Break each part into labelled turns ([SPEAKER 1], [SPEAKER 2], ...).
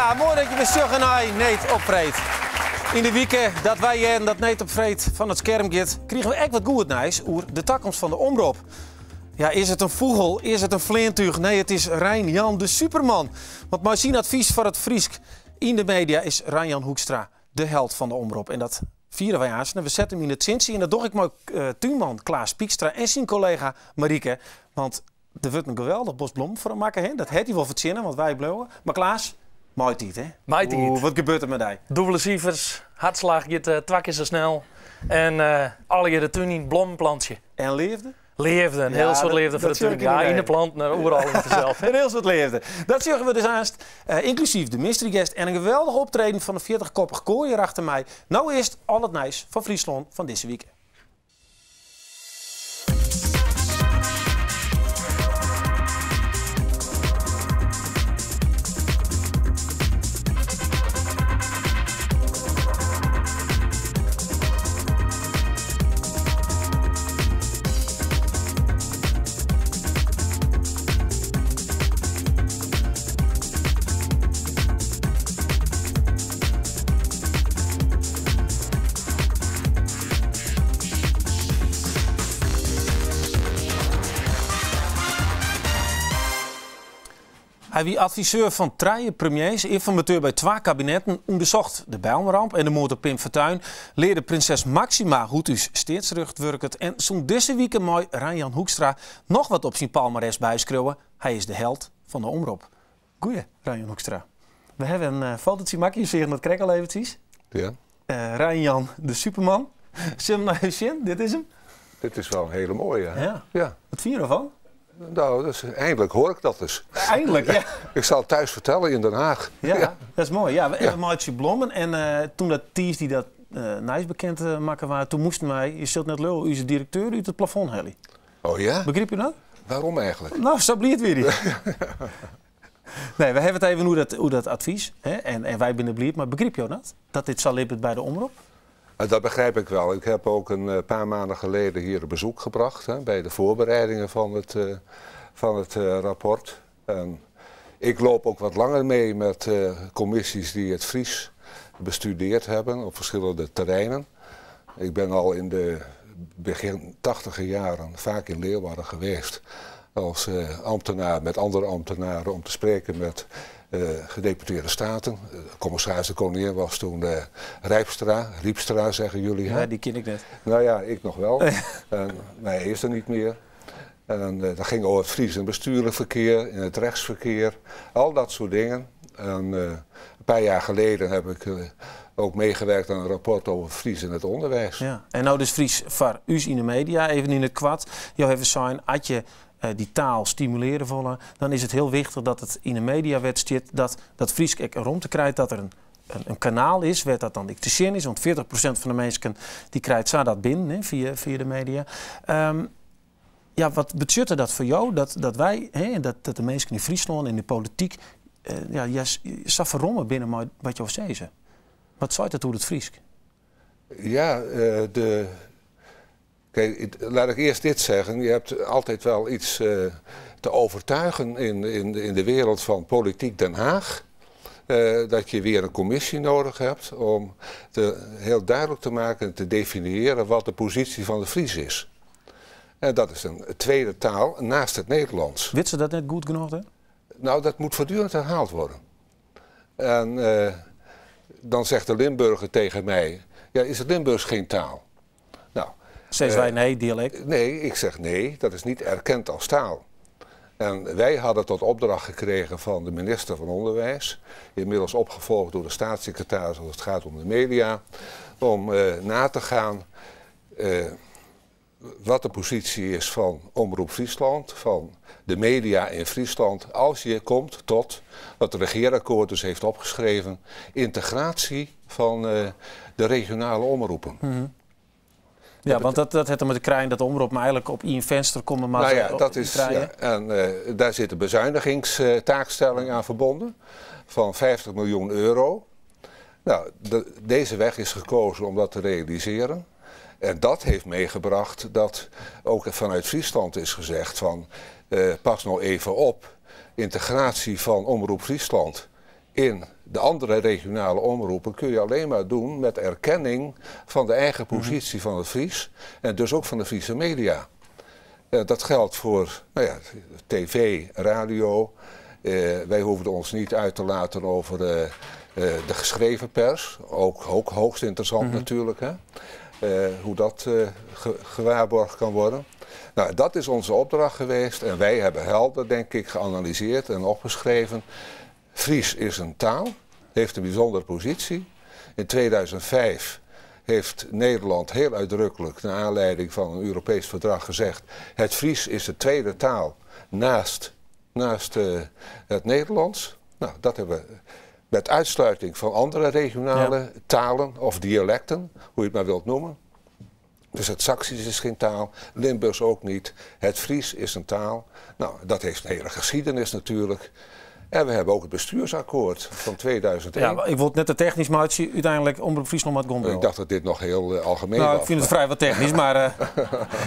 [SPEAKER 1] Ja, moai dat je wer sjogge nei Need op Freed. Yn de wike dat wy hearden dat Need op Freed fan it skerm giet, krigen we ek wat goed nijs oer de takomst fan de Omrop. Ja, is it in fûgel? Is it in fleantúch? Nee, it is Rein Jan de Superman. Want mei syn advys foar it Frysk yn de media is Rein Jan Hoekstra de held fan de Omrop. En dat fiere wy aansten. We sette him yn it sintsje en dat doch ik mei túnman Klaas Piekstra en syn kollega Marieke. Want der wurdt in geweldich bos blommen foar him makke. Hè? Dat hat hy wol fertsjinne, want wy bliuwe. Mar Klaas, maitiid, hè?
[SPEAKER 2] Maitiid.
[SPEAKER 1] Oeh, wat gebeurt der mei dy?
[SPEAKER 2] Dûbele sifers, hartslach giet twa kear sa snel. En allegear de tún yn, blommen plantsje.
[SPEAKER 1] En leafde?
[SPEAKER 2] Leafde, in hiel soad leafde foar de tún. Ja, yn de planten en oeral yn fansels.
[SPEAKER 1] In hiel soad leafde. Dat sjogge we dus aanst. Ynklusyf de mystery guest en in geweldich optreden fan de fjirtichkoppich koar hjir achter my. No earst al it nijs fan Fryslân fan dizze wike. Hy wie adviseur fan trije premiers, ynformateur by twa kabinetten, ûndersocht de Bijlmerramp en de moard op Pim Fortuyn, learde prinses Máxima hoe't ús steatsrjocht wurket en sûnt dizze wike mei Rein Jan Hoekstra noch wat op syn palmares byskriuwe, hy is de held fan de Omrop. Goeie, Rein Jan Hoekstra. We hawwe in fototsje makke, je seagen dat krekt al eventsjes.
[SPEAKER 3] Ja.
[SPEAKER 1] Rein Jan, de Superman. Sil him noch even sjen? Dit is him.
[SPEAKER 3] Dit is wel in hele mooie. Hè?
[SPEAKER 1] Ja.
[SPEAKER 3] Ja.
[SPEAKER 1] Wat fyn je derfan?
[SPEAKER 3] Nou, dus eindelijk hoor ik dat dus.
[SPEAKER 1] Eindelijk, ja.
[SPEAKER 3] Ik zal het thuis vertellen in Den Haag.
[SPEAKER 1] Ja,
[SPEAKER 3] Ja.
[SPEAKER 1] dat is moai. Ja, we
[SPEAKER 3] Ja.
[SPEAKER 1] meitsje blommen en toen dat tiisdei dat nijs bekend makke waard, toen moasten wy, je silt net leauwe, ús direkteur út it plafond helje.
[SPEAKER 3] Oh ja?
[SPEAKER 1] Begryp je dat?
[SPEAKER 3] Waarom eigenlijk?
[SPEAKER 1] Nou, sa bliid wie dy. Nee, we hawwe it even oer dat advys. Hè? En wy binne bliid, mar begryp jo dat? Dat dit sa libbet by de Omrop?
[SPEAKER 3] Dat begrijp ik wel. Ik heb ook een paar maanden geleden hier een bezoek gebracht, hè, bij de voorbereidingen van het rapport. En ik loop ook wat langer mee met commissies die het Fries bestudeerd hebben op verschillende terreinen. Ik ben al in de begin tachtiger jaren vaak in Leeuwarden geweest als ambtenaar met andere ambtenaren om te spreken met gedeputeerde staten. Commissaris de Koningin was toen Rijpstra, Riepstra zeggen jullie. Hè?
[SPEAKER 1] Ja, die ken ik net.
[SPEAKER 3] Nou ja, ik nog wel. En, maar hij is er niet meer. En dat ging over het Fries in bestuurlijk verkeer, in het rechtsverkeer, al dat soort dingen. En een paar jaar geleden heb ik ook meegewerkt aan een rapport over Fries in het onderwijs.
[SPEAKER 1] Ja. En nou dus Fries foar ús yn de media, even yn it koart. Jo hawwe sein, as je dy taal stimulearje wolle, dan is it hiel wichtich dat it yn de mediawet stiet dat dat Frysk ek romte krijt, dat der in kanaal is wêr't dat dan ek te sjen is. Want 40% fan de minsken dy krijt sa dat binnen, hè, fia de media. Ja, wat betsjutte dat foar jo, dat wy, hè, dat de minsken yn Fryslân, yn de polityk, ja, sa ferromme binne mei wat jo sizze? Wat seit dat oer it Frysk?
[SPEAKER 3] Ja, kijk, laat ik eerst dit zeggen. Je hebt altijd wel iets te overtuigen in de wereld van politiek Den Haag. Dat je weer een commissie nodig hebt om heel duidelijk te maken en te definiëren wat de positie van de Fries is. En dat is een tweede taal naast het Nederlands.
[SPEAKER 1] Wit se dat net goed genoch, hè?
[SPEAKER 3] Nou, dat moet voortdurend herhaald worden. En dan zegt de Limburger tegen mij, ja, is het Limburgs geen taal? Nou,
[SPEAKER 1] Zeggen wij nee, dialect?
[SPEAKER 3] Nee, ik zeg nee, dat is niet erkend als taal. En wij hadden tot opdracht gekregen van de minister van Onderwijs, inmiddels opgevolgd door de staatssecretaris als het gaat om de media, om na te gaan wat de positie is van Omroep Friesland, van de media in Friesland, als je komt tot, wat het regeerakkoord dus heeft opgeschreven, integratie van de regionale omroepen.
[SPEAKER 1] Ja, want dat hat dermei te krijen dat de omrop mar eigenlik op ien finster komme moat.
[SPEAKER 3] Nou ja,
[SPEAKER 1] op
[SPEAKER 3] dat is,
[SPEAKER 1] trije.
[SPEAKER 3] ja, en daar zit een bezuinigingstaakstelling aan verbonden van 50 miljoen euro. Nou, deze weg is gekozen om dat te realiseren. En dat heeft meegebracht dat ook vanuit Friesland is gezegd van, pas nou even op, integratie van Omroep Friesland in de andere regionale omroepen kun je alleen maar doen met erkenning van de eigen positie van het Fries en dus ook van de Friese media. Dat geldt voor, nou ja, tv, radio. Wij hoeven ons niet uit te laten over de geschreven pers. Ook hoogst interessant natuurlijk. Hè? Hoe dat gewaarborgd kan worden. Nou, dat is onze opdracht geweest. En wij hebben helder, denk ik, geanalyseerd en opgeschreven. Fries is een taal, heeft een bijzondere positie. In 2005 heeft Nederland heel uitdrukkelijk, naar aanleiding van een Europees verdrag, gezegd: het Fries is de tweede taal naast het Nederlands. Nou, dat hebben we met uitsluiting van andere regionale talen of dialecten, hoe je het maar wilt noemen. Dus het Saksisch is geen taal, Limburgs ook niet. Het Fries is een taal. Nou, dat heeft een hele geschiedenis natuurlijk. En we hebben ook het bestuursakkoord van 2001.
[SPEAKER 1] Ja, ik wil het net te technisch, maar het uiteindelijk Omroep Friesland met Gondel.
[SPEAKER 3] Ik dacht dat dit nog heel algemeen
[SPEAKER 1] nou,
[SPEAKER 3] was.
[SPEAKER 1] Ik vind het vrij wat technisch, maar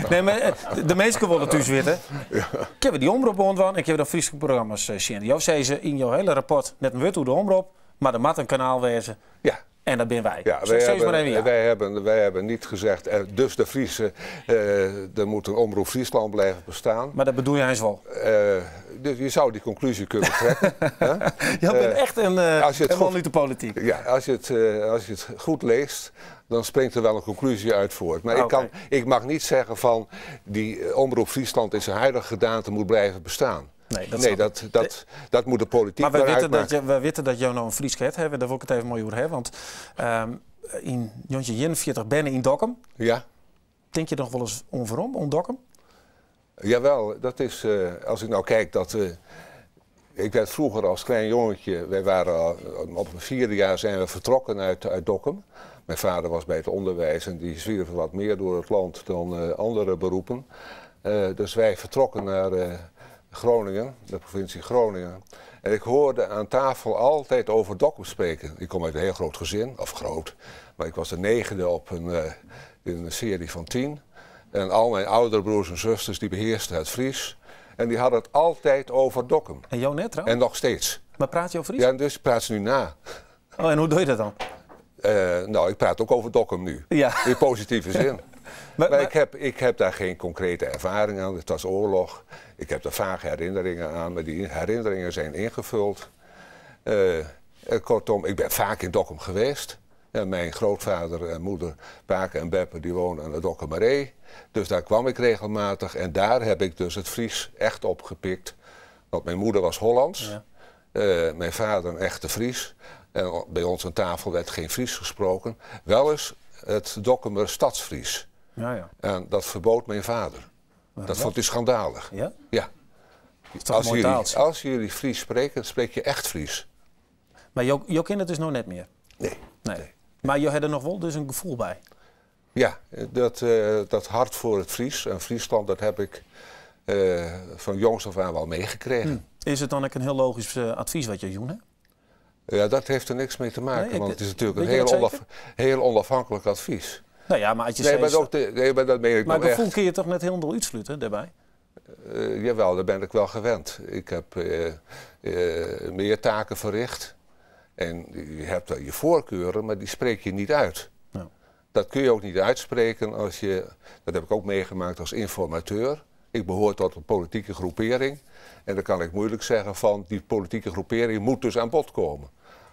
[SPEAKER 1] nee, maar de meesten willen thuis weten.
[SPEAKER 3] Ja.
[SPEAKER 1] Ik heb die omroep ontwan, ik heb de Friese programma's zien. Jou zei ze in jouw hele rapport net een woord hoe de omroep, maar er moet een kanaal wezen.
[SPEAKER 3] Ja.
[SPEAKER 1] En dat ben wij.
[SPEAKER 3] Ja,
[SPEAKER 1] Zeg eens maar even ja.
[SPEAKER 3] wij hebben niet gezegd, dus de Friese, er moet een Omroep Friesland blijven bestaan.
[SPEAKER 1] Maar dat bedoel jij eens wel?
[SPEAKER 3] Dus je zou die conclusie kunnen trekken. Hè?
[SPEAKER 1] Je bent echt
[SPEAKER 3] als je het
[SPEAKER 1] een man
[SPEAKER 3] goed
[SPEAKER 1] uit de politiek.
[SPEAKER 3] Ja, als je het goed leest, dan springt er wel een conclusie uit voort. Maar ik mag niet zeggen van die Omroep Friesland in zijn huidige gedaante moet blijven bestaan.
[SPEAKER 1] Nee, dat
[SPEAKER 3] Nee,
[SPEAKER 1] snap ik.
[SPEAKER 3] dat moet de politiek
[SPEAKER 1] Maar
[SPEAKER 3] maar uitmaken.
[SPEAKER 1] we weten dat jou nou een Fries het hebben. Daar wil ik het even mooi over hebben. Want in Jontje 41 ben in Dokkum.
[SPEAKER 3] Ja.
[SPEAKER 1] Denk je nog wel eens onverom, om Dokkum?
[SPEAKER 3] Jawel, dat is, als ik nou kijk dat... Ik werd vroeger als klein jongetje, wij waren al, op mijn 4e jaar zijn we vertrokken uit Dokkum. Mijn vader was bij het onderwijs en die zwierf wat meer door het land dan andere beroepen. Dus wij vertrokken naar Groningen, de provincie Groningen. En ik hoorde aan tafel altijd over Dokkum spreken. Ik kom uit een heel groot gezin, of groot, maar ik was de 9e in een serie van 10. En al mijn oudere broers en zusters die beheersten het Fries. En die hadden het altijd over Dokkum.
[SPEAKER 1] En jou net trouwens?
[SPEAKER 3] En nog steeds.
[SPEAKER 1] Maar praat je over Fries?
[SPEAKER 3] Ja, dus praat ze nu na.
[SPEAKER 1] Oh, en hoe doe je dat dan?
[SPEAKER 3] Ik praat ook over Dokkum nu. In positieve zin. Maar ik heb daar geen concrete ervaring aan. Het was oorlog. Ik heb daar vage herinneringen aan, maar die herinneringen zijn ingevuld. Kortom, ik ben vaak in Dokkum geweest. En mijn grootvader en moeder, Pake en Beppe, die woonden aan de Dokkumeree. Dus daar kwam ik regelmatig en daar heb ik dus het Fries echt opgepikt. Want mijn moeder was Hollands, mijn vader een echte Fries. En bij ons aan tafel werd geen Fries gesproken. Wel eens het Dokkumer stadsfries. En dat verbood mijn vader.
[SPEAKER 1] Waarom
[SPEAKER 3] Dat vond hij schandalig.
[SPEAKER 1] Ja?
[SPEAKER 3] Ja.
[SPEAKER 1] Is toch een mooi taaltje?
[SPEAKER 3] Als jullie Fries spreken, spreek je echt Fries.
[SPEAKER 1] Maar jou kent het dus nog net meer?
[SPEAKER 3] Nee.
[SPEAKER 1] Nee.
[SPEAKER 3] Nee.
[SPEAKER 1] Maar je had er nog wel dus een gevoel bij?
[SPEAKER 3] Ja, dat hart voor het Fries en Friesland, dat heb ik van jongs af aan wel meegekregen.
[SPEAKER 1] Is het dan ook een heel logisch advies wat je doet, hè?
[SPEAKER 3] Ja, dat heeft er niks mee te maken,
[SPEAKER 1] Nee, ik
[SPEAKER 3] want het is natuurlijk
[SPEAKER 1] weet
[SPEAKER 3] een
[SPEAKER 1] je dat zeker?
[SPEAKER 3] heel onafhankelijk advies.
[SPEAKER 1] Nou ja, maar als je
[SPEAKER 3] Nee,
[SPEAKER 1] zegt
[SPEAKER 3] maar ook de, nee, maar dat meen ik
[SPEAKER 1] Maar
[SPEAKER 3] nog
[SPEAKER 1] gevoel
[SPEAKER 3] echt.
[SPEAKER 1] kun je toch net helemaal uitsluiten daarbij?
[SPEAKER 3] Jawel, daar ben ik wel gewend. Ik heb meer taken verricht. En je hebt wel je voorkeuren, maar die spreek je niet uit. Dat kun je ook niet uitspreken als je... Dat heb ik ook meegemaakt als informateur. Ik behoor tot een politieke groepering. En dan kan ik moeilijk zeggen van die politieke groepering moet dus aan bod komen.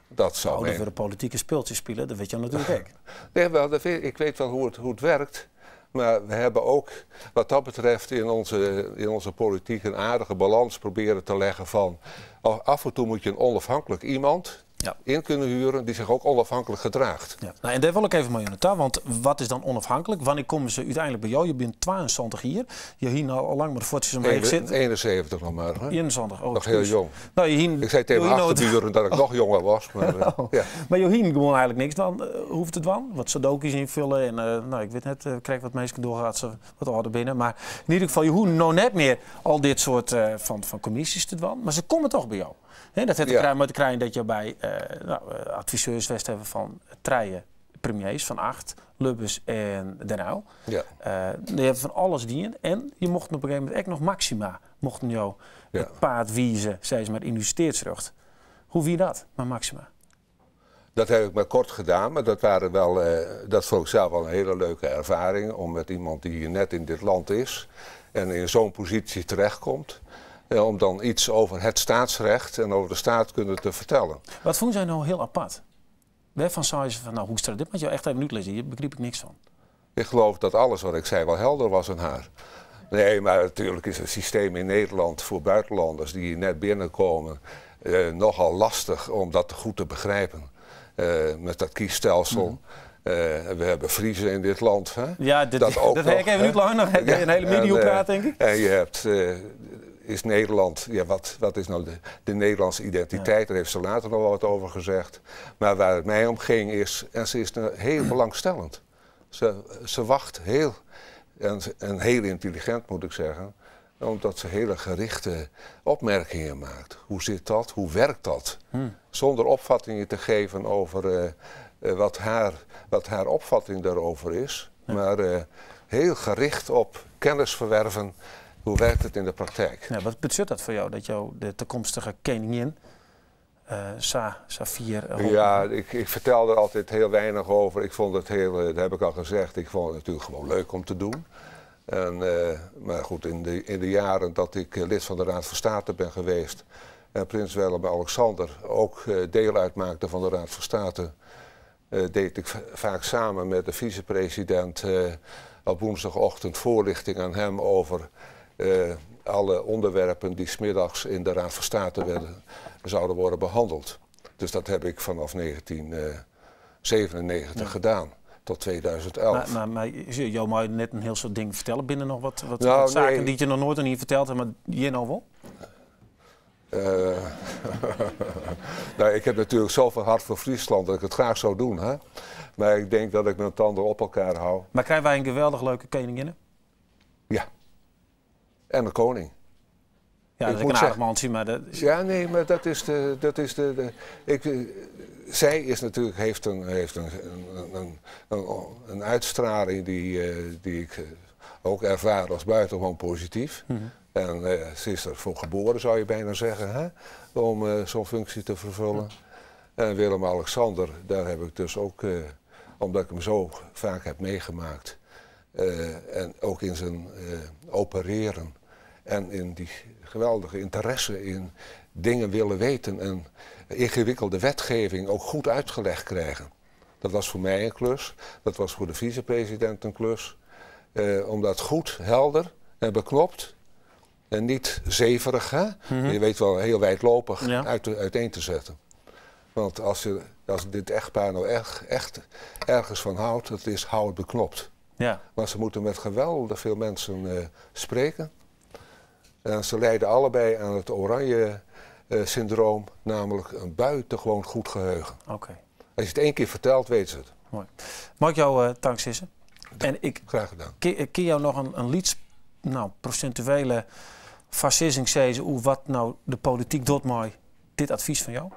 [SPEAKER 3] Dat zou
[SPEAKER 1] Nou,
[SPEAKER 3] mijn
[SPEAKER 1] voor de politieke speeltjes spelen, dat weet je natuurlijk ook.
[SPEAKER 3] Nee, wel, dat weet, ik weet wel hoe het werkt. Maar we hebben ook wat dat betreft in onze politiek een aardige balans proberen te leggen van... Af en toe moet je een onafhankelijk iemand in kunnen huren die zich ook onafhankelijk gedraagt.
[SPEAKER 1] Ja. En daar wil ik even mee aan de tafel, want wat is dan onafhankelijk? Wanneer komen ze uiteindelijk bij jou? Je bent 72 hier. Je hier nou al lang maar de voetjes omheen zit.
[SPEAKER 3] 71 nog maar. Hè?
[SPEAKER 1] 71, oh,
[SPEAKER 3] Nog heel
[SPEAKER 1] excuus.
[SPEAKER 3] jong.
[SPEAKER 1] Nou, je hier
[SPEAKER 3] Ik zei tegen
[SPEAKER 1] je
[SPEAKER 3] mijn
[SPEAKER 1] hier nou
[SPEAKER 3] achterburen dat ik nog jonger was. Maar
[SPEAKER 1] Oh.
[SPEAKER 3] ja.
[SPEAKER 1] Maar je hier gewoon eigenlijk niks dan, hoeft het dan? Wat sudoku's invullen en nou, ik weet net, krijg wat mensen doorgaat, ze wat ouder binnen. Maar in ieder geval, je hoeft nou net meer al dit soort van commissies te doen. Maar ze komen toch bij jou. Hè, dat heeft te met te krijgen dat je bij adviseurs west hebben van treien premiers van 8, Lubbers en Den Uyl. Die hebben van alles dienen. En je mocht op een gegeven moment ook nog Maxima, mochten jou het paard wiezen, zei ze maar, in uw steedsrucht. Hoe wie dat, maar Maxima?
[SPEAKER 3] Dat heb ik maar kort gedaan, maar dat, waren wel, dat vond ik zelf wel een hele leuke ervaring. Om met iemand die hier net in dit land is en in zo'n positie terechtkomt, om dan iets over het staatsrecht en over de staatkunde te vertellen.
[SPEAKER 1] Wat vond zij nou heel apart? Waarvan zei ze van, nou, hoe dit moet je echt even uitlezen, hier begreep ik niks van.
[SPEAKER 3] Ik geloof dat alles wat ik zei wel helder was aan haar. Nee, maar natuurlijk is het systeem in Nederland voor buitenlanders die hier net binnenkomen nogal lastig om dat goed te begrijpen. Met dat kiesstelsel. We hebben Friezen in dit land. Hè?
[SPEAKER 1] Ja,
[SPEAKER 3] Dat ook
[SPEAKER 1] dat heb
[SPEAKER 3] nog,
[SPEAKER 1] ik even
[SPEAKER 3] hè?
[SPEAKER 1] niet lang nog een hele video praat, denk ik.
[SPEAKER 3] En je hebt, is Nederland, ja, wat is nou de Nederlandse identiteit? Daar heeft ze later nog wel wat over gezegd. Maar waar het mij om ging is, en ze is heel belangstellend. Ze wacht heel, en heel intelligent moet ik zeggen, omdat ze hele gerichte opmerkingen maakt. Hoe zit dat? Hoe werkt dat? Zonder opvattingen te geven over wat haar opvatting daarover is. Maar heel gericht op kennis verwerven. Hoe werkt het in de praktijk?
[SPEAKER 1] Ja, wat betekent dat voor jou, dat jou de toekomstige koningin, Safir,
[SPEAKER 3] Ja, ik vertel er altijd heel weinig over. Ik vond het heel, dat heb ik al gezegd, ik vond het natuurlijk gewoon leuk om te doen. Maar goed, in de jaren dat ik lid van de Raad van State ben geweest en prins Willem-Alexander ook deel uitmaakte van de Raad van State, deed ik vaak samen met de vicepresident op woensdagochtend voorlichting aan hem over alle onderwerpen die 's middags in de Raad van State zouden worden behandeld. Dus dat heb ik vanaf 1997 gedaan, tot 2011.
[SPEAKER 1] Maar jou mag je net een heel soort ding vertellen binnen nog
[SPEAKER 3] Nou,
[SPEAKER 1] wat zaken
[SPEAKER 3] nee.
[SPEAKER 1] die je nog nooit aan hier verteld hebt, maar je nou wel?
[SPEAKER 3] Ik heb natuurlijk zoveel hart voor Friesland dat ik het graag zou doen. Hè? Maar ik denk dat ik mijn tanden op elkaar hou.
[SPEAKER 1] Maar krijgen wij een geweldig leuke koningin?
[SPEAKER 3] Ja. En een koning.
[SPEAKER 1] Ja,
[SPEAKER 3] Ik
[SPEAKER 1] dat is
[SPEAKER 3] moet
[SPEAKER 1] een aardig
[SPEAKER 3] zeggen
[SPEAKER 1] mansje, maar dat is
[SPEAKER 3] Ja, nee, maar dat is de, dat is de, de, ik, zij is natuurlijk, heeft een, heeft een, een, een, een, een uitstraling die ik ook ervaar als buitengewoon positief. En ze is ervoor geboren, zou je bijna zeggen, hè? Om zo'n functie te vervullen. En Willem-Alexander, daar heb ik dus ook, omdat ik hem zo vaak heb meegemaakt, en ook in zijn opereren en in die geweldige interesse in dingen willen weten en ingewikkelde wetgeving ook goed uitgelegd krijgen. Dat was voor mij een klus, dat was voor de vicepresident een klus. Om dat goed, helder en beknopt en niet zeverig, hè? Je weet wel, heel wijdlopig uiteen te zetten. Want als dit echtpaar nou echt ergens van houdt, dat is hou het beknopt. Maar ze moeten met geweldig veel mensen spreken. En ze lijden allebei aan het oranje syndroom, namelijk een buitengewoon goed geheugen. Als je het 1 keer vertelt, weten ze het.
[SPEAKER 1] Mooi. Mag ik jou dank zeggen? En ik
[SPEAKER 3] Graag gedaan.
[SPEAKER 1] Kun jou nog een lieds, nou, procentuele fascisme zeggen hoe wat nou de politiek doet mooi dit advies van jou?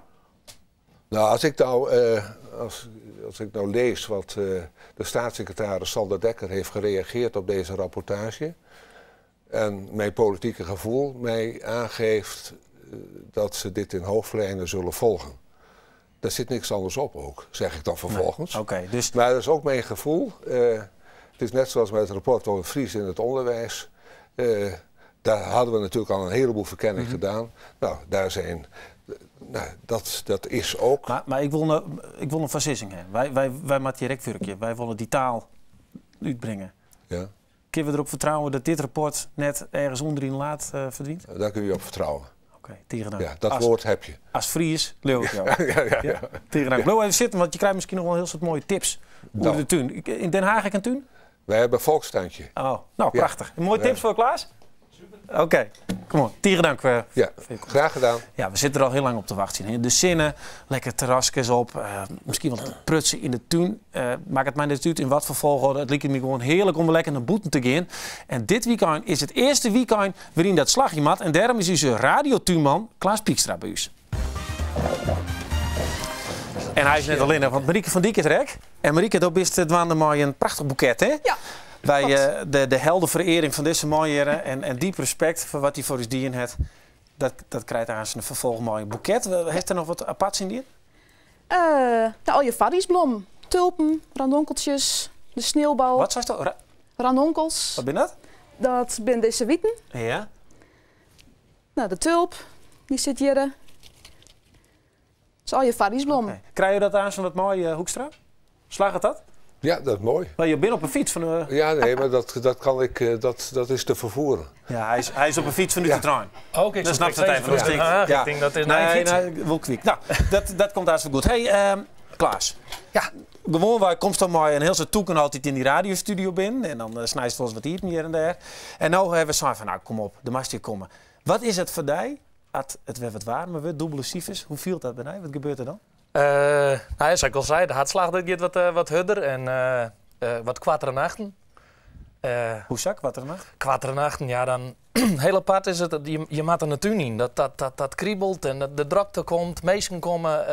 [SPEAKER 3] Nou, als ik nou, als, als ik nou lees wat de staatssecretaris Sander Dekker heeft gereageerd op deze rapportage en mijn politieke gevoel mij aangeeft dat ze dit in hoofdlijnen zullen volgen. Daar zit niks anders op ook, zeg ik dan vervolgens.
[SPEAKER 1] Nee. Oké, dus
[SPEAKER 3] Maar dat is ook mijn gevoel. Het is net zoals met het rapport over Fries in het onderwijs. Daar hadden we natuurlijk al een heleboel verkenning gedaan. Nou, daar zijn... Nou, dat is ook.
[SPEAKER 1] Maar ik wil een, ik wil een versissing hebben. Wij maken direct werkje. Wij willen die taal uitbrengen. Kunnen we erop vertrouwen dat dit rapport net ergens onderin laat verdwijnt?
[SPEAKER 3] Daar kun je op vertrouwen.
[SPEAKER 1] Oké, tegen dank.
[SPEAKER 3] Ja, dat woord heb je.
[SPEAKER 1] Als Fries, leeuw ik jou.
[SPEAKER 3] Ja.
[SPEAKER 1] Tegen dank. Blijf even zitten, want je krijgt misschien nog wel heel soort mooie tips over de tuin. In Den Haag heb ik een tuin?
[SPEAKER 3] Wij hebben een volkstuintje.
[SPEAKER 1] Oh, nou, prachtig. Mooie tips voor Klaas? Super. Oké, kom op. Tegen dank voor je komst.
[SPEAKER 3] Graag gedaan.
[SPEAKER 1] Ja, we zitten er al heel lang op te wachten. Hè. De zinnen, lekker terrasjes op, misschien wat prutsen in de tuin. Maak het mij net uit in wat voor volgorde. Het lijkt me gewoon heerlijk om lekker naar boeten te gaan. En dit weekend is het eerste weekend waarin dat slagje mat. En daarom is onze radiotuinman Klaas Piekstra bij ons. En hij is net alleen, want Marieke van Dijk is rek. En Marieke, dat is het waande mooi een prachtig boeket, hè?
[SPEAKER 4] Ja.
[SPEAKER 1] Bij,
[SPEAKER 4] Klopt.
[SPEAKER 1] de heldenverering van deze mooie heren en diep respect voor wat hij voor ons dien heeft. Dat krijgt aan zijn vervolg mooi boeket. Heeft er nog wat aparts in die?
[SPEAKER 4] Nou, al je farriesblom. Tulpen, ranonkeltsjes, de sneeuwbal.
[SPEAKER 1] Wat seist do?
[SPEAKER 4] Ranonkels.
[SPEAKER 1] Wat binne dat?
[SPEAKER 4] Dat binne dizze witen. Nou, de tulp, dy sit hjir. Dus al je farriesblom.
[SPEAKER 1] Oké. Krije jo dat aanst wat moai, Hoekstra? Slagget dat?
[SPEAKER 3] Ja, dat is moai.
[SPEAKER 1] Maar je bent op een fiets van de...
[SPEAKER 3] Ja, nee, maar dat, dat kan ik, dat is te vervoeren.
[SPEAKER 1] Ja, hij is op een fiets vanuit de trein.
[SPEAKER 2] Oké, ik
[SPEAKER 1] Dan
[SPEAKER 2] snap
[SPEAKER 1] snapt het even.
[SPEAKER 2] het.
[SPEAKER 1] Dat is
[SPEAKER 2] Ah,
[SPEAKER 1] ja.
[SPEAKER 2] ik denk dat is
[SPEAKER 1] Nee,
[SPEAKER 2] een fiets.
[SPEAKER 1] nee, wel kwiek. Nou, dat komt hartstikke goed. Hey, Klaas.
[SPEAKER 2] Ja.
[SPEAKER 1] Gewoon, waar komt dan maar een heel soort toeken altijd in die radiostudio binnen. En dan snijdt het wel eens wat hier, hier en daar. En nou hebben we zoiets van, nou kom op, de mast hier komen. Wat is het voor die? Als het weer wat warmer wordt, dubbele cijfers. Hoe viel dat bij mij? Wat gebeurt er dan?
[SPEAKER 2] Nou, zoals ik al zei, de hartslag dat gaat wat harder en wat kwartere nachten.
[SPEAKER 1] Hoe zak, wat er nacht?
[SPEAKER 2] Kwartere nachten, ja, dan heel apart is het. Je maakt er natuur in. Dat kriebelt en de drukte komt, meesten komen.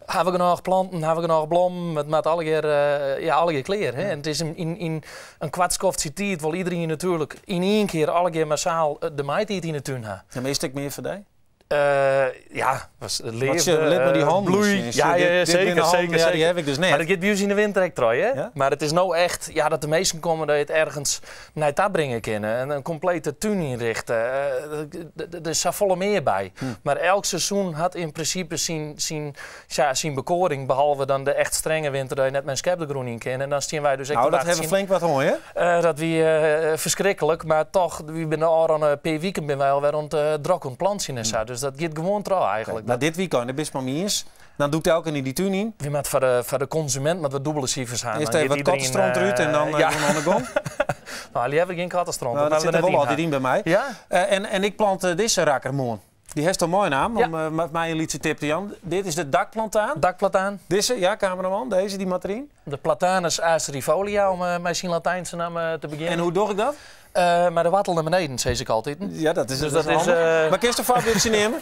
[SPEAKER 2] Hebben we genoeg planten, hebben we genoeg blom, het maakt alle keer ja, alle keer kleer. Hè? En het is in een kwartskoftje tijd, wil iedereen natuurlijk in één keer alle keer massaal de maaitijd in de tuin hebben.
[SPEAKER 1] Ja, maar is het ook meer voor die?
[SPEAKER 2] Ja, was het
[SPEAKER 1] Wat ze
[SPEAKER 2] leefde,
[SPEAKER 1] lid met die handen
[SPEAKER 2] bloei.
[SPEAKER 1] misschien.
[SPEAKER 2] Ja, ja,
[SPEAKER 1] Dit
[SPEAKER 2] zeker,
[SPEAKER 1] binnen handen,
[SPEAKER 2] zeker,
[SPEAKER 1] ja, die
[SPEAKER 2] zeker.
[SPEAKER 1] heb ik dus net.
[SPEAKER 2] Maar dat gaat bij ons in de winter ook trouw, hè?
[SPEAKER 1] Ja?
[SPEAKER 2] Maar het is nou echt, ja, dat de meesten komen dat je het ergens naar daar brengen kunnen. En een complete tuin inrichten. Er is volle meer bij. Maar elk seizoen had in principe zijn bekoring. Behalve dan de echt strenge winter dat je net mijn schep de groen in kan. En dan zien wij dus echt
[SPEAKER 1] Nou,
[SPEAKER 2] de
[SPEAKER 1] dat
[SPEAKER 2] wacht
[SPEAKER 1] hebben we
[SPEAKER 2] zien.
[SPEAKER 1] flink wat hoor, hè?
[SPEAKER 2] Dat wie verschrikkelijk, maar toch, wie ben de al een paar weken ben wij alweer rond drok aan het plantje en zo. Dus dat gaat gewoon trouw eigenlijk.
[SPEAKER 1] Maar dit weekend, de bisma eens, dan doet elke in die tuin in.
[SPEAKER 2] Wie maakt voor de consument met wat dubbele cijfers aan.
[SPEAKER 1] Eerst
[SPEAKER 2] Dan
[SPEAKER 1] even
[SPEAKER 2] gaat
[SPEAKER 1] wat
[SPEAKER 2] iedereen,
[SPEAKER 1] kattenstront eruit en dan,
[SPEAKER 2] ja.
[SPEAKER 1] gewoon aan de gong.
[SPEAKER 2] Nou, die hebben geen kattenstront.
[SPEAKER 1] Nou, dat
[SPEAKER 2] dat
[SPEAKER 1] zit er
[SPEAKER 2] hebben we
[SPEAKER 1] wel
[SPEAKER 2] net
[SPEAKER 1] altijd in bij mij.
[SPEAKER 2] Ja?
[SPEAKER 1] En ik plant deze rakkermoon. Die heeft een mooie naam,
[SPEAKER 2] Ja.
[SPEAKER 1] om met mij een liedje tip te Jan. Dit is de dakplantaan.
[SPEAKER 2] Dakplataan.
[SPEAKER 1] Deze, ja, cameraman, deze, die mat erin.
[SPEAKER 2] De Platanus acerifolia, om met zijn Latijnse naam te beginnen.
[SPEAKER 1] En hoe doe ik dat?
[SPEAKER 2] Maar de wattel naar beneden, zei ik altijd.
[SPEAKER 1] Ja, dat is
[SPEAKER 2] Dus
[SPEAKER 1] dat
[SPEAKER 2] dat
[SPEAKER 1] is
[SPEAKER 2] is,
[SPEAKER 1] handig. Maar kun je een voorbeeldje nemen?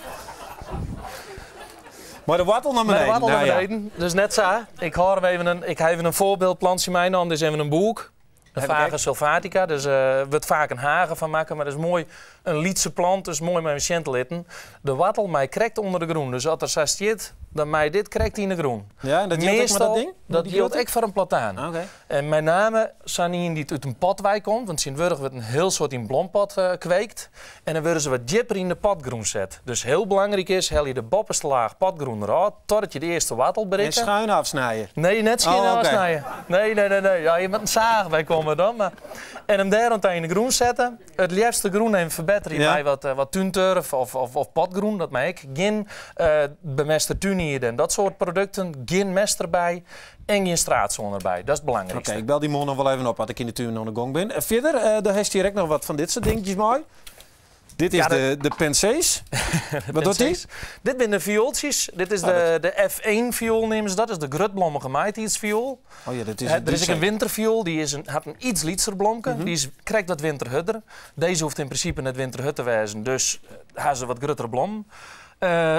[SPEAKER 1] Maar de wattel naar
[SPEAKER 2] Maar de
[SPEAKER 1] beneden.
[SPEAKER 2] wattel naar
[SPEAKER 1] Nou ja.
[SPEAKER 2] beneden. Dus net zo. Ik hoor hem even een, ik heb even een voorbeeldplantje meenam. Dit is even een boek. De
[SPEAKER 1] Heb ik
[SPEAKER 2] Vaga
[SPEAKER 1] ook.
[SPEAKER 2] sylvatica. Dus wordt vaak een hagen van maken. Maar dat is mooi een lietse plant. Dus mooi met een centelitten. De wattel mij krekt onder de groen. Dus als er zo zit, dan mij dit krekt in de groen.
[SPEAKER 1] Ja, en dat hield ik maar dat
[SPEAKER 2] Meestal,
[SPEAKER 1] ding?
[SPEAKER 2] Dat
[SPEAKER 1] Die
[SPEAKER 2] hield
[SPEAKER 1] grote?
[SPEAKER 2] ik voor een plataan.
[SPEAKER 1] Oké.
[SPEAKER 2] En met name zijn die uit een potwijk komt, want Sint-Wurg wordt een heel soort in blompot kweekt. En dan worden ze wat dieper in de potgroen zet. Dus heel belangrijk is, haal je de boppenste laag potgroen eruit, totdat je de eerste wattel
[SPEAKER 1] En
[SPEAKER 2] bereikt.
[SPEAKER 1] schuin afsnijden.
[SPEAKER 2] Nee, net schuin
[SPEAKER 1] Oh, oké.
[SPEAKER 2] afsnijden. Nee, nee, nee, nee. Ja, je moet een zaag bij komen dan. Maar... En hem daar in de groen zetten. Het liefste groen en verbeteren
[SPEAKER 1] Ja.
[SPEAKER 2] bij wat tuinturf of potgroen, dat maak ik. Geen bemester tuinier en dat soort producten. Geen mest erbij en geen straatzon erbij. Dat is het belangrijkste.
[SPEAKER 1] Oké, ik bel die man nog wel even op als ik in de tuin aan de gong ben. Verder, daar heeft hij direct nog wat van dit soort dingetjes mooi. Dit is
[SPEAKER 2] Ja, dat
[SPEAKER 1] de pensees. Wat doet die?
[SPEAKER 2] Pensees. Dit zijn de viooltjes. Dit is
[SPEAKER 1] Oh, dat
[SPEAKER 2] de F1 viool nemen ze dat. Dat is de grutblommige maaitidsviool.
[SPEAKER 1] Oh ja, dat is een
[SPEAKER 2] Er is ook een
[SPEAKER 1] DC.
[SPEAKER 2] winterviool. Die had een iets lietser blomke. Die krijgt wat winterhudder. Deze hoeft in principe net winterhut te wijzen. Dus haar ze wat gruttere blom.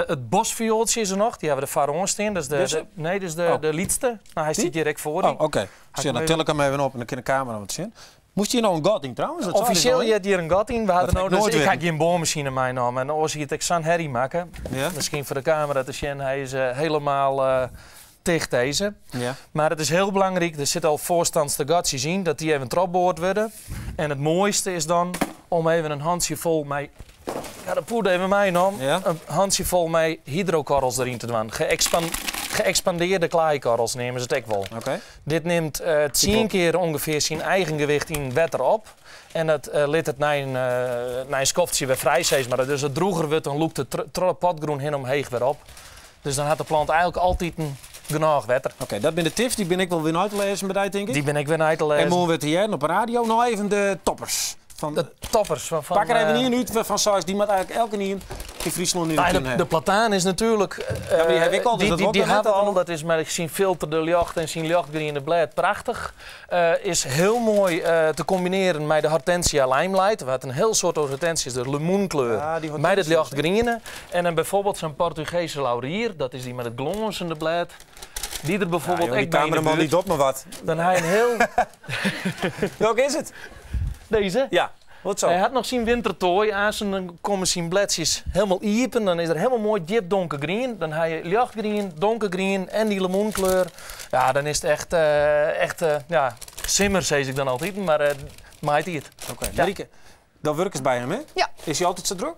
[SPEAKER 2] Het bosviooltje is er nog. Die hebben we de pharaon staan. Dat is de,
[SPEAKER 1] Deze?
[SPEAKER 2] de, nee, dat is de,
[SPEAKER 1] Oh.
[SPEAKER 2] de lietste. Nou, hij
[SPEAKER 1] Die?
[SPEAKER 2] zit direct voor
[SPEAKER 1] Oh,
[SPEAKER 2] die.
[SPEAKER 1] oké.
[SPEAKER 2] Ga
[SPEAKER 1] Zie je,
[SPEAKER 2] ik
[SPEAKER 1] dan
[SPEAKER 2] hem
[SPEAKER 1] til ik hem even op en dan kan de camera wat zien. Moest hier nou een gat in trouwens? Dat zou
[SPEAKER 2] Officieel
[SPEAKER 1] dus wel,
[SPEAKER 2] je hebt hier een gat in. We hadden
[SPEAKER 1] Dat
[SPEAKER 2] nou
[SPEAKER 1] heb ik
[SPEAKER 2] dus,
[SPEAKER 1] nooit
[SPEAKER 2] ik ga
[SPEAKER 1] weten.
[SPEAKER 2] geen boormachine meenemen. En dan zie ik het San Harry maken.
[SPEAKER 1] Ja?
[SPEAKER 2] Misschien voor de camera te zien. Hij is helemaal tegen deze.
[SPEAKER 1] Ja.
[SPEAKER 2] Maar het is heel belangrijk, er zit al voorstands de gatjes in, dat die even tropboord worden. En het mooiste is dan om even een handje vol met... Ja, dat poeder even mij nam.
[SPEAKER 1] Ja.
[SPEAKER 2] Een handje vol met hydrokorrels erin te doen. Geëxpandeerde kleikorrels nemen ze het ook wel.
[SPEAKER 1] Oké.
[SPEAKER 2] Dit neemt 10 keer ongeveer zijn eigen gewicht in water op. En dat liet het naar een skoftje weer vrij zijn. Maar dus het droger wordt, dan loopt de potgroen hin omheeg weer op. Dus dan had de plant eigenlijk altijd een genoeg water.
[SPEAKER 1] Oké, dat zijn de tips. Die ben ik wel weer uit te lezen bij denk ik.
[SPEAKER 2] Die ben ik weer uit te lezen.
[SPEAKER 1] En morgen werd hier op de radio nog even de toppers. Van
[SPEAKER 2] De toppers. Van,
[SPEAKER 1] pak er even een uit van Sars, die moet eigenlijk elke nieuw in Friesland nu
[SPEAKER 2] Nou,
[SPEAKER 1] kunnen
[SPEAKER 2] de plataan is natuurlijk...
[SPEAKER 1] Ja, maar die heb ik al, dus dat
[SPEAKER 2] die
[SPEAKER 1] wordt nog net
[SPEAKER 2] hebben we
[SPEAKER 1] al.
[SPEAKER 2] al. Dat is met zijn filter de lucht en zijn luchtgroene blad prachtig. Is heel mooi te combineren met de Hortensia Limelight. Wat een heel soort hortensias, de limoenkleur.
[SPEAKER 1] Ja, die
[SPEAKER 2] met het
[SPEAKER 1] hortensias,
[SPEAKER 2] lichtgroene. En dan bijvoorbeeld zo'n Portugese laurier. Dat is die met het glonzende blad. Die er bijvoorbeeld
[SPEAKER 1] Ja, joh, die
[SPEAKER 2] ook bij in de
[SPEAKER 1] cameraman
[SPEAKER 2] buurt.
[SPEAKER 1] die doet me wat.
[SPEAKER 2] Dan hij een heel...
[SPEAKER 1] Welke is het?
[SPEAKER 2] Deze?
[SPEAKER 1] Ja. Wat zo?
[SPEAKER 2] Hy hat noch syn wintertoai aansen, dan komme syn bledsjes hielendal iepen. Dan is er hielendal moai djip donkergrien. Dan ha je ljochtgrien, donkergrien en dy lemoenkleur. Ja, dan is it echt, echt ja, simmer, sis ik dan altyd, mar maitiid.
[SPEAKER 1] Oké, Marieke, dan wurkest by him, hè?
[SPEAKER 4] Ja.
[SPEAKER 1] Is hy altyd sa drok?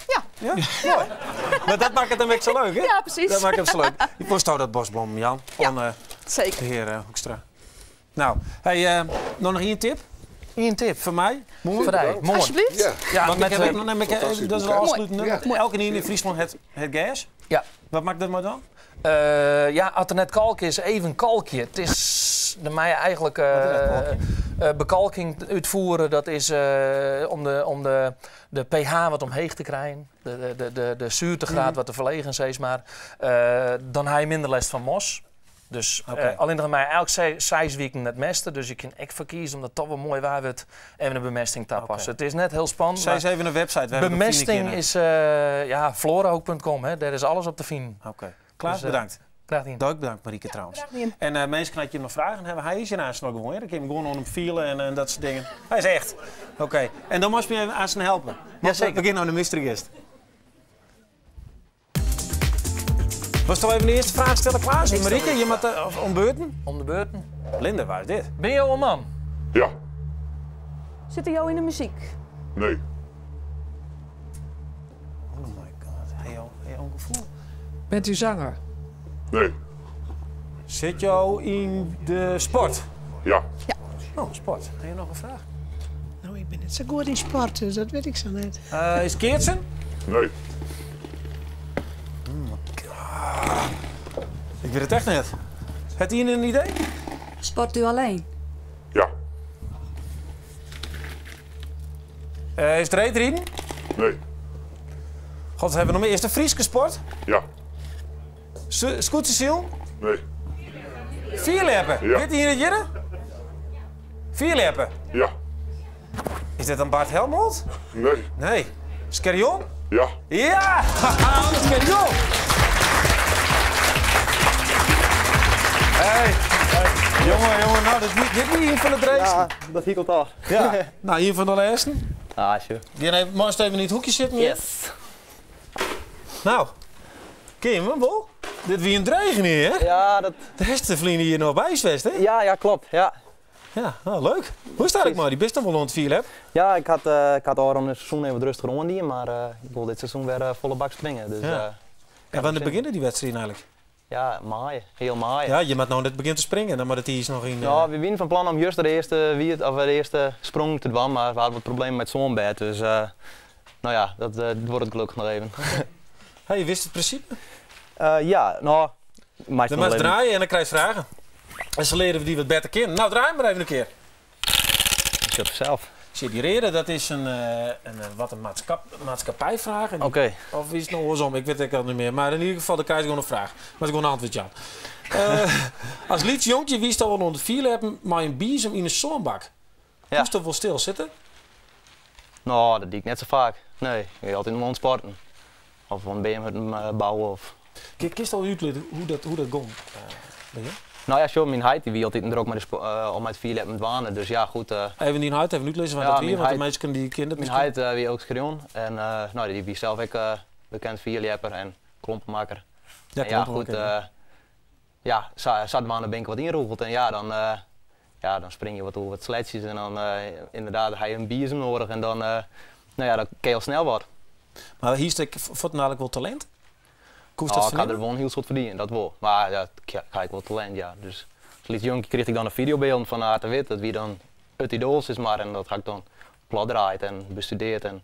[SPEAKER 4] Ja.
[SPEAKER 1] Ja? Moai. Mar dat makket him ek sa leuk, hè?
[SPEAKER 4] Ja, presys.
[SPEAKER 1] Dat makket him sa leuk. Wolsto dat bos blommen jaan
[SPEAKER 4] Ja,
[SPEAKER 1] oan
[SPEAKER 4] zeker.
[SPEAKER 1] de hear Hoekstra. Nou, hey, noch ien tip?
[SPEAKER 2] Ien tip.
[SPEAKER 1] Foar my? Moarn?
[SPEAKER 2] Foar dy, moarn.
[SPEAKER 4] Alsjeblieft.
[SPEAKER 3] Ja.
[SPEAKER 2] Ja,
[SPEAKER 1] Want
[SPEAKER 2] met,
[SPEAKER 1] ik heb, nee, maar ik-
[SPEAKER 3] Fantastisch
[SPEAKER 1] dat is
[SPEAKER 3] boek,
[SPEAKER 1] het
[SPEAKER 3] hè?
[SPEAKER 1] afsluitende.
[SPEAKER 3] Ja.
[SPEAKER 1] Elkenien yn Fryslân hat it gers.
[SPEAKER 2] Ja.
[SPEAKER 1] Wat moat ik dêrmei dwaan?
[SPEAKER 2] Ja, as der net kalke is, even kalkje. It is de my eigentlik
[SPEAKER 1] Wat is dat, kalkje?
[SPEAKER 2] bekalking útfiere. Dat is om de pH wat omheech te krijen. De zuurtegraad wat te ferlegen, sis mar. Dan ha je minder lêst fan mos. Dus allinnich mei elk 6 wiken it meste. Dus je kin ek foar kieze, omdat it toch wol moai waar wurdt, even in bemesting tapasse. It is net hiel spannend,
[SPEAKER 1] Sis
[SPEAKER 2] mar
[SPEAKER 1] even in website wêr't we it op fine
[SPEAKER 2] bemesting
[SPEAKER 1] kinne.
[SPEAKER 2] is ja, florahoek.com, hè. Dêr is alles op te finen.
[SPEAKER 1] Oké. Klaas,
[SPEAKER 2] Dus,
[SPEAKER 1] bedankt.
[SPEAKER 2] Graach dien.
[SPEAKER 1] Dank, bedankt Marieke trouwens.
[SPEAKER 4] Graach dien.
[SPEAKER 1] En minsken, as je noch fragen hawwe, hy is hjir aanst noch gewoan. Dan kin je him gewoan oan him fiele en dat soart dingen. Hy is echt. Oké. En dan moatst my even aanst helpe.
[SPEAKER 2] Jazeker.
[SPEAKER 1] We gean nei de mystery guest. Wolst even de earste fraach stelle, Klaas?
[SPEAKER 2] Ik stel
[SPEAKER 1] Marieke,
[SPEAKER 2] de
[SPEAKER 1] je moat om beurten?
[SPEAKER 2] Om de beurten.
[SPEAKER 1] Linde, wa is dit?
[SPEAKER 2] Binne jo in man?
[SPEAKER 5] Ja.
[SPEAKER 4] Sitte jo yn de muzyk?
[SPEAKER 5] Nee.
[SPEAKER 1] Oh my god, ha jo in gefoel?
[SPEAKER 6] Bent u zanger?
[SPEAKER 5] Nee.
[SPEAKER 1] Sit jo yn de sport?
[SPEAKER 5] Ja.
[SPEAKER 4] Ja.
[SPEAKER 1] Oh, sport. Ha je noch in fraach?
[SPEAKER 7] No, ik bin net sa goed yn sport, dus dat wit ik sa net.
[SPEAKER 1] Is it keatsen?
[SPEAKER 5] Nee.
[SPEAKER 1] Ik wit it echt net. Hat ien in idee?
[SPEAKER 8] Sport u alleen?
[SPEAKER 5] Ja.
[SPEAKER 1] Is it reedriden?
[SPEAKER 5] Nee.
[SPEAKER 1] God, hawwe we noch mear? Is it in Fryske sport?
[SPEAKER 5] Ja.
[SPEAKER 1] Skûtsjesilen?
[SPEAKER 5] Nee.
[SPEAKER 1] Fierljeppen?
[SPEAKER 5] Ja.
[SPEAKER 1] Wit ien it hjirre? Fierljeppen?
[SPEAKER 5] Ja.
[SPEAKER 1] Is dit dan Bart Helmholt?
[SPEAKER 5] Nee.
[SPEAKER 1] Nee. Scherjon?
[SPEAKER 5] Ja.
[SPEAKER 1] Ja! Scherjon! Hey. Jongen, jongen, nou, dit wie ien fan de dreechsten.
[SPEAKER 9] Ja, dat hie ik al.
[SPEAKER 1] Ja. Nou, ien fan de lêsten.
[SPEAKER 9] Ah, sure.
[SPEAKER 1] Gean even, moatst even yn it hoekje sitten.
[SPEAKER 9] Yes.
[SPEAKER 1] Nou, kin je him wol? Dit wie in drege hè?
[SPEAKER 9] Ja, dat...
[SPEAKER 1] De hast der ferline jier noch by west, hè?
[SPEAKER 9] Ja, ja, klopt. Ja.
[SPEAKER 1] Ja, nou, leuk. Hoe is dat mei dy? Bist dan wol oan it fierljeppen?
[SPEAKER 9] Ja, ik had al een seizoen even wat rustiger oandien, mar ik wol dit seizoen wer folle bak springe. Dus,
[SPEAKER 1] Ja. En wannear begjinne dy wedstriden eigentlik?
[SPEAKER 9] Ja, maaie. Heal maaie.
[SPEAKER 1] Ja, je moat no net begjinne te springen, dan moat it iis noch yn.
[SPEAKER 9] Ja, we wiene fan plan om juster de earste, wiet, of de earste sprong te dwaan, mar we hadden wat problemen mei it sânbêd, dus no ja, dat duorret gelokkich noch even.
[SPEAKER 1] Hey, witst it prinsipe?
[SPEAKER 9] Ja, no, meist
[SPEAKER 1] Dan
[SPEAKER 9] noch
[SPEAKER 1] moatst
[SPEAKER 9] even.
[SPEAKER 1] draaie en dan krijst fragen. En se leare we dy wat better kennen. Nou, draai mar even in kear.
[SPEAKER 9] Ik zit zelf.
[SPEAKER 1] Zie die reden, dat is een wat een maatschappijvraag. En
[SPEAKER 9] Oké.
[SPEAKER 1] Of is het nou andersom? Ik weet het al niet meer. Maar in ieder geval, dan krijg je gewoon een vraag. Maar het is gewoon een antwoord, Jan. As lyts jonkje wiest al oan it fierljeppen mei in biezem yn in sânbak.
[SPEAKER 9] Ja.
[SPEAKER 1] Moast wol stil sitte?
[SPEAKER 9] No, dat die ik net sa faak. Nee, ik wie altyd oan it sporten. Of in beamhutten bouwe. Of...
[SPEAKER 1] Kinst al útlizze hoe dat gong? By jo?
[SPEAKER 9] No ja, sjoch, myn heit dy wie altyd drok mei de om mei it fierljeppen dwaande. Dus ja, goed.
[SPEAKER 1] Even dyn heit even útlizze wat
[SPEAKER 9] Ja,
[SPEAKER 1] dat wie,
[SPEAKER 9] myn
[SPEAKER 1] want de
[SPEAKER 9] heit
[SPEAKER 1] minsken dy kenne dat
[SPEAKER 9] Myn
[SPEAKER 1] miskien.
[SPEAKER 9] heit wie ook Schrion en no, dy wie sels ek bekend fierljepper en klompenmakker.
[SPEAKER 1] Ja,
[SPEAKER 9] En ja,
[SPEAKER 1] klompenmakker,
[SPEAKER 9] goed,
[SPEAKER 1] ja.
[SPEAKER 9] ja, sadwaande bin ik wat ynrûgeld en ja, dan, ja, dan spring je wat oer wat sletsjes en dan ynderdaad ha je in biezem nedich en dan, no ja, dan kin je al snel wat.
[SPEAKER 1] Mar hiest ek fuortendalik wol talint? Koest
[SPEAKER 9] No,
[SPEAKER 1] dat
[SPEAKER 9] ik ha der
[SPEAKER 1] fernimme?
[SPEAKER 9] wol in hiel soad foar dien, dat wol. Mar ja, ik ha ek wol talint, ja. Dus as lyts jonkje krige ik dan in fideobylden fan Aart de Wit, dat wie dan it idoal sis mar en dat ha ik dan platdraaid en bestudearre en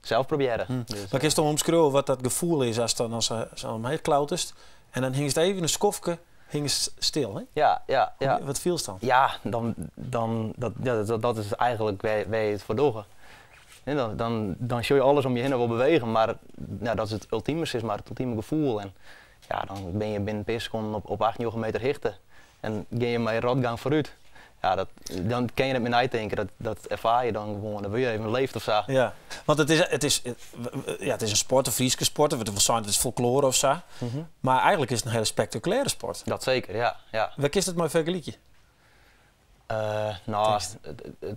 [SPEAKER 9] sels probearre. Dus,
[SPEAKER 1] Mar kinst omskriuwe wat dat gefoel is ast dan sa omheech klauterst en dan hingst even in skoftke hingst stil, hè?
[SPEAKER 9] Ja, ja, ja.
[SPEAKER 1] Wat fielst dan?
[SPEAKER 9] Ja, dan, dan, dat, ja, dat, dat is eigentlik wêr't je it foar dogge. Hè, dan sjoch je alles om je hinne wol bewegen, mar ja, dat is it ultime, sis mar, it ultime gefoel. En ja, dan binne je binnen in pear sekonden op 8, 9 meter hichte en gean je mei rotgang foarút. Ja, dat, dan kin je net mear neitinke, dat erfaar je dan gewoan, dan wurde je even leefd of sa.
[SPEAKER 1] Ja, want ja, it is in sport, in Fryske sport, der wurdt wol sein, it is folkloare of sa. Mar eigentlik is it in hiele spektakulêre sport.
[SPEAKER 9] Dat seker, ja. Ja.
[SPEAKER 1] Wêr kinst it mei fergelykje?
[SPEAKER 9] No,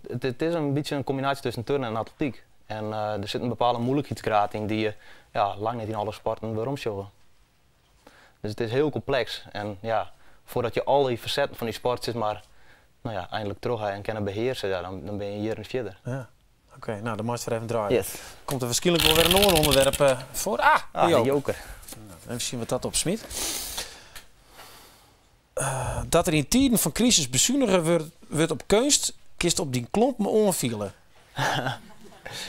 [SPEAKER 9] it is in bytsje in kombinaasje tusken turnen en atletiek. En der sit in bepaalde moeilijkheidsgraad yn dy't je ja, lang net yn alle sporten werom sjogge. Dus it is hiel kompleks en ja, foardat je al dy fasetten fan dy sport sis mar, no ja, eindelijk troch ha en kinne behearse, ja, dan binne je jierren fierder.
[SPEAKER 1] Ja. Oké, no dan meist wer even draaie.
[SPEAKER 9] Yes.
[SPEAKER 1] Komt der wierskynlik wol wer in oar ûnderwerp foar. Ah, de
[SPEAKER 9] Ah, de
[SPEAKER 1] joker.
[SPEAKER 9] joker.
[SPEAKER 1] No, even sjen wat dat opsmyt. Dat der yn tiden fan krisis besunige wurdt op keunst, kinst op dyn klompen oanfiele.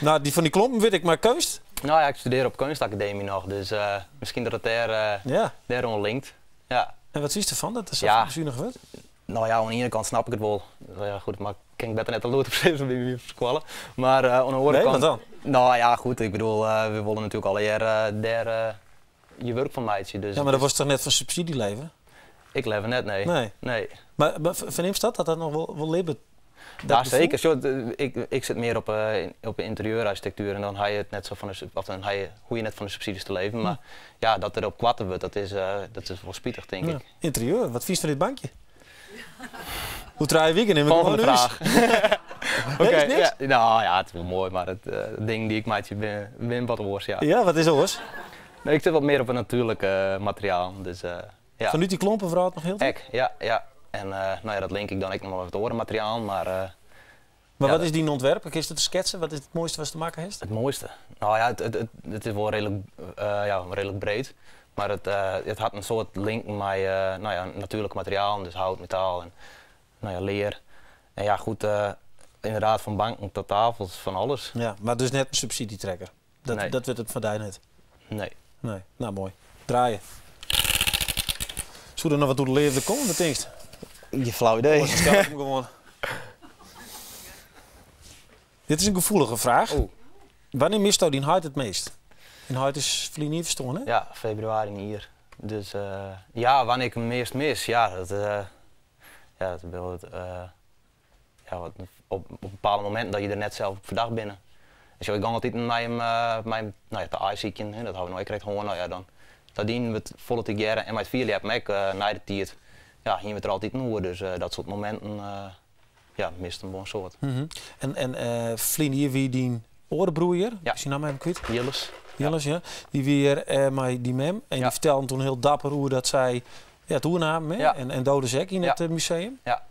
[SPEAKER 1] No, dy fan dy klompen wit ik, mar keunst?
[SPEAKER 9] No ja, ik studearre op keunstakademy noch, dus miskien dat it dêr,
[SPEAKER 1] ja.
[SPEAKER 9] dêroan linkt. Ja.
[SPEAKER 1] En wat fynst derfan dat der safolle besunige wurdt?
[SPEAKER 9] No ja, oan de iene kant snap ik it wol. Ja, goed, mar kin ik better net te lûd op sizze by myn skoalle. Mar oan de oare
[SPEAKER 1] Nee,
[SPEAKER 9] kant.
[SPEAKER 1] wat dan?
[SPEAKER 9] No ja, goed, ik bedoel, we wolle natuerlik allegear dêr je wurk fan meitsje. Dus
[SPEAKER 1] Ja, mar dan wolst toch net fan subsydzje leve?
[SPEAKER 9] Ik leaver net, nee.
[SPEAKER 1] Nee.
[SPEAKER 9] Nee.
[SPEAKER 1] Mar fernimst dat, dat dat noch wol libbet?
[SPEAKER 9] Ja, seker. Sjoch, ik sit mear op de ynterieurarchitektuer en dan ha je it net sa fan de, of dan ha je, hoege je net fan de subsydzjes te leven. Mar ja, dat der op koarte wurdt, dat is wol spitich, tink ik.
[SPEAKER 1] Ynterieur, wat fynst fan dit bankje? Oer trije wiken nim ik
[SPEAKER 9] Folgjende
[SPEAKER 1] gewoan ús.
[SPEAKER 9] fraach.
[SPEAKER 1] Nee,
[SPEAKER 9] Oké,
[SPEAKER 1] is niks?
[SPEAKER 9] ja, no ja, it is wol moai, mar it ding dy't ik meitsje binne wat oars, ja.
[SPEAKER 1] Ja, wat is oars?
[SPEAKER 9] Nee, ik sit wat mear op it natuerlike materiaal, dus ja.
[SPEAKER 1] Fanút dy klompenwrâld noch hieltyd?
[SPEAKER 9] Ek, ja, ja. En no ja, dat link ik dan ek noch wol wat oare materialen, mar
[SPEAKER 1] Mar
[SPEAKER 9] ja,
[SPEAKER 1] wat is dyn ûntwerp? Kinst it sketse? Wat is it moaiste watst makke hast?
[SPEAKER 9] It moaiste? No ja, it is wol reedlik, ja, reedlik breed. Mar it hat in soad linken mei no ja, natuerlike materialen, dus hout, metaal en no ja, lear. En ja, goed, ynderdaad fan banken tot tafels, fan alles.
[SPEAKER 1] Ja, mar dus net in subsydzjetrekker? Dat,
[SPEAKER 9] Nee.
[SPEAKER 1] dat wurdt it foar dy net?
[SPEAKER 9] Nee.
[SPEAKER 1] Nee, no moai. Draaie. Soe der noch wat oer de leafde komme, wat tinkst?
[SPEAKER 9] Gjin flau idee.
[SPEAKER 1] Oars stel ik him gewoan. Dit is in gefoelige fraach.
[SPEAKER 9] Oeh.
[SPEAKER 1] Wannear misto dyn heit it meast? Dyn heit is ferline jier ferstoarn, hè?
[SPEAKER 9] Ja, febrewaris in jier. Dus ja, wannear ik him meast mis, ja, dat, ja, dat wil, ja, wat, op bepaalde mominten dat je der net sels op ferdacht binne. En sjoch, ik gong altyd mei him, mei him, no ja, te aaisykjen, hè, dat hawwe we no ek krekt hân. No ja, dan, dat dienen we it folle tegearre en mei it fierljeppen ek nei de tiid, ja, hienen we it der altyd oer. Dus dat soart mominten, ja, mist him wol in soad.
[SPEAKER 1] En ferline jier wie dyn oare broer hjir,
[SPEAKER 9] Ja.
[SPEAKER 1] ik syn namme even kwyt.
[SPEAKER 9] Jilles.
[SPEAKER 1] Jilles, ja. Dy wie hjir mei dy mem en dy fertelden toen hiel dapper oer dat sy ja, it oernamen hè?
[SPEAKER 9] Ja.
[SPEAKER 1] En do dus ek yn
[SPEAKER 9] Ja.
[SPEAKER 1] it museum.
[SPEAKER 9] Ja.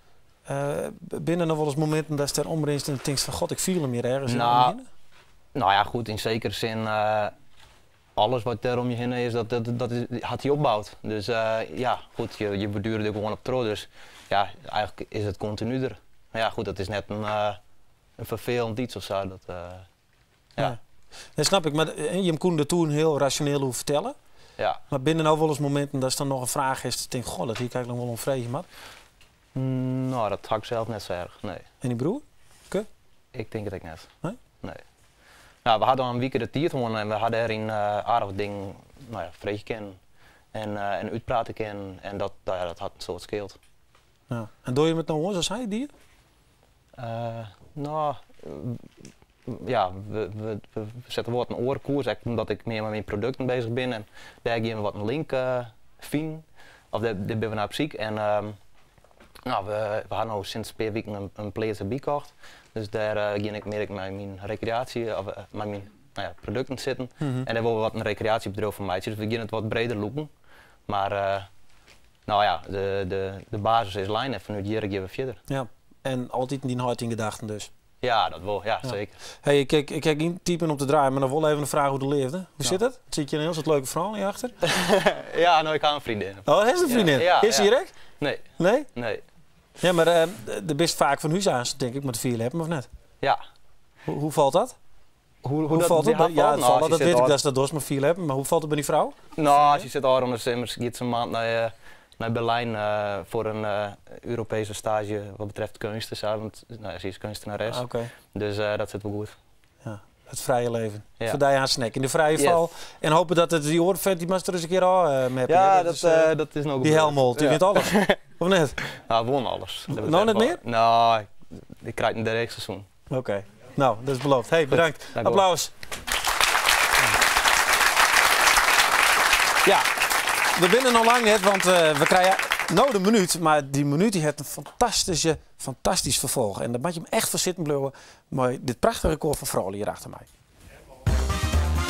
[SPEAKER 1] Binne der noch wolris mominten datst dêr omrinst en tinkst fan god, ik fiel him hjir ergens om
[SPEAKER 9] No,
[SPEAKER 1] my hinne?
[SPEAKER 9] no ja, goed, yn sekere sin, alles wat dêr om je hinne is, dat is, hat hy opboud. Dus ja, goed, je borduere der gewoan op troch. Dus ja, eigentlik is it kontinu der. Mar ja, goed, dat is net in ferfelend iets of sa. Dat, ja.
[SPEAKER 1] Nee. Dat snap ik, mar jim koenen der toen hiel rasjoneel oer fertelle.
[SPEAKER 9] Ja.
[SPEAKER 1] Mar binne der no wolris mominten datst dan noch in fraach hast, dat tinkst, goh, dat hie ik eigentlik noch wol oan freegje moatten?
[SPEAKER 9] No, dat ha ik sels net sa erch, nee.
[SPEAKER 1] En dyn broer? Ke?
[SPEAKER 9] Ik tink it ek net.
[SPEAKER 1] Nee?
[SPEAKER 9] Nee. No, we ha dan in wike de tiid hân en we ha dêryn aardich wat dingen, no ja, freegje kinnen en útprate kinnen en dat, no ja, dat hat in soad skeeld.
[SPEAKER 1] Ja. En dogge jim it no oars as hy die?
[SPEAKER 9] No, ja, we sette wol wat in oare koers, ek omdat ik mear mei myn produkten beuzich bin en dêr gean we wat in link finen, of dêr binne we nei op syk. En no, we ha no sinds in pear wiken in pleats derby kocht, dus dêr gean ik mear ek mei myn rekreaasje, of mei myn, no ja, produkten sitten. En dêr wolle we wat in rekreaasjebedriuw fan meitsje, dus we gean it wat breder lûken. Mar no ja, de basis is lein en fanút hjir gean we fierder.
[SPEAKER 1] Ja, en altyd dyn heit yn gedachten dus?
[SPEAKER 9] Ja, dat wol, ja,
[SPEAKER 1] Ja.
[SPEAKER 9] seker.
[SPEAKER 1] Hey, ik ha gjin typen om te draaien, mar noch wol even in fraach oer de leafde. Hoe
[SPEAKER 9] Ja.
[SPEAKER 1] sit it? Sit hjir in hiel soad leuke froulju achter?
[SPEAKER 9] Ja, no, ik ha in freondinne.
[SPEAKER 1] Oh, hast in freondinne?
[SPEAKER 9] Ja,
[SPEAKER 1] Is se
[SPEAKER 9] ja.
[SPEAKER 1] hjir ek?
[SPEAKER 9] Nee.
[SPEAKER 1] Nee?
[SPEAKER 9] Nee.
[SPEAKER 1] Ja, mar do bist faak fan hûs aanst, tink ik, mei it fierljeppen, of net?
[SPEAKER 9] Ja.
[SPEAKER 1] Hoe falt dat?
[SPEAKER 9] Hoe
[SPEAKER 1] Hoe
[SPEAKER 9] dat
[SPEAKER 1] falt it?
[SPEAKER 9] by har
[SPEAKER 1] Ja,
[SPEAKER 9] falt?
[SPEAKER 1] it
[SPEAKER 9] No,
[SPEAKER 1] falt,
[SPEAKER 9] sy
[SPEAKER 1] dat
[SPEAKER 9] sit
[SPEAKER 1] wit ik,
[SPEAKER 9] al-
[SPEAKER 1] dat se dat dochs mei fierljeppen, mar hoe falt it by dyn frou?
[SPEAKER 9] No, sy sit ôfrûne simmer, giet se in maand nei Berlijn foar in Europeeske staazje wat betreft keunst en sa, want no ja, sy is keunstneres.
[SPEAKER 1] Ah, oké.
[SPEAKER 9] Dus dat sit wol goed.
[SPEAKER 1] Ja, it frije leven.
[SPEAKER 9] Ja.
[SPEAKER 1] Foar dy aanst snack. Yn de frije
[SPEAKER 9] Yes.
[SPEAKER 1] fal. En hope dat it dy oare vent, dy moast der ris in kear ôf meppen,
[SPEAKER 9] Ja,
[SPEAKER 1] hè? Dat is,
[SPEAKER 9] dat is no
[SPEAKER 1] dy
[SPEAKER 9] gebeurd.
[SPEAKER 1] Helmholt, dy
[SPEAKER 9] Ja.
[SPEAKER 1] wint alles. Of net?
[SPEAKER 9] No, won alles. Dat
[SPEAKER 1] No net mear?
[SPEAKER 9] No, ik krij in dreech seizoen.
[SPEAKER 1] Oké. No, dat is beloofd. Hey,
[SPEAKER 9] Goed,
[SPEAKER 1] bedankt.
[SPEAKER 9] dank u wel.
[SPEAKER 1] Applaus. Ja, we binne noch lang net, want we krije No de minút, mar dy minút dy hat in fantastyske, fantastysk ferfolch. En dêr moatte jim echt foar sitten bliuwe mei dit prachtige koar fan froulju hjir achter my.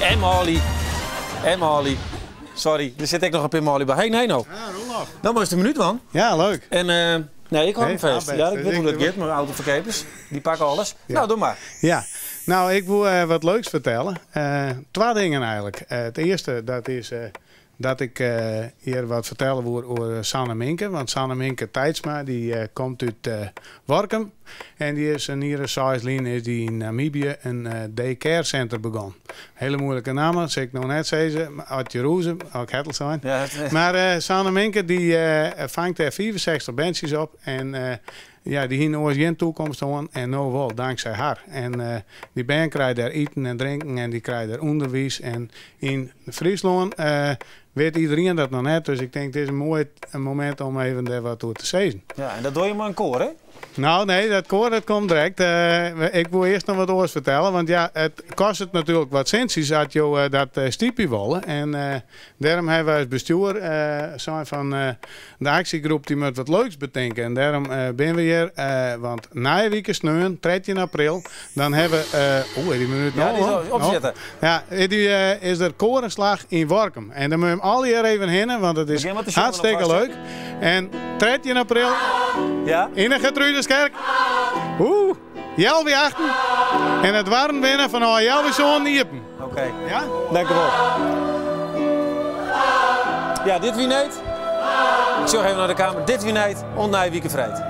[SPEAKER 1] En manlju. En manlju. Sorry, der sit ek noch in pear manlju by. Hey Neno.
[SPEAKER 6] Ja, Roelof.
[SPEAKER 1] No meist de minút dwaan.
[SPEAKER 6] Ja, leuk.
[SPEAKER 1] En eh, nee, ik hâld him fêst.
[SPEAKER 6] Ah,
[SPEAKER 1] Ja, ik wit hoe't dat
[SPEAKER 6] Ik-
[SPEAKER 1] giet mei autoferkeapers. Dy pakke alles.
[SPEAKER 6] Ja.
[SPEAKER 1] No, doch mar.
[SPEAKER 6] Ja, no, ik woe eh, wat leuks fertelle. Eh, twa dingen eigenlik. Eh, it earste dat is eh, dat ik eh, hjir wat fertelle woe oer Sanne Minke. Want Sanne Minke Tijtsma dy eh, komt út eh, Workum. En dy is in jier of seis lyn is dy yn Namibië in eh, daycare center begûn. Hiele muoilike namme, sil ik no net sizze. As je rûze, ik ha it al sein.
[SPEAKER 1] Ja,
[SPEAKER 6] Mar eh, Sanne Minke dy eh, fangt dêr 65 berntsjes op. En eh, ja, dy hiene oars gjin takomst hân en no wol, tanksij har. En eh, dy bern krije dêr iten en drinken en dy krije dêr ûnderwiis. En yn Fryslân eh, wit iderien dat noch net, dus ik tink dit is in moai momint om even dêr wat oer te sizzen.
[SPEAKER 1] Ja, en dat dogge je mei in koar, hè?
[SPEAKER 6] No, nee, dat koar dat komt direkt. Eh, ik woe earst noch wat oars fertelle, want ja, it kostet natuerlik wat sintsjes as jo eh, dat eh, stypje wolle. En eh, dêrom hawwe wy as bestjoer eh, sein fan eh, de aksjegroep dy moat wat leuks betinke. En dêrom eh, binne we hjir, eh, want nije wike sneon, 13 april, dan hawwe we... eh, Oeh, dy minút
[SPEAKER 1] Ja,
[SPEAKER 6] no
[SPEAKER 1] dy is
[SPEAKER 6] al?
[SPEAKER 1] al opsette.
[SPEAKER 6] Ja, dy, eh, is der korenslag yn Workum. En dan moatte we allegear even hinne, want it is
[SPEAKER 1] Begjin mar te sjongen
[SPEAKER 6] hartstikke
[SPEAKER 1] alfêst, hè.
[SPEAKER 6] leuk. En 13 april
[SPEAKER 1] Ja?
[SPEAKER 6] yn de Gertrudeskerk. Oeh, healwei achten. En de doarren binne fanôf healwei sânen iepen.
[SPEAKER 1] Oké.
[SPEAKER 6] Ja?
[SPEAKER 1] Dank u wol. Ja, dit wie Need. Ik sjoch even nei de kamera. Dit wie Need. Oant nije wike freed.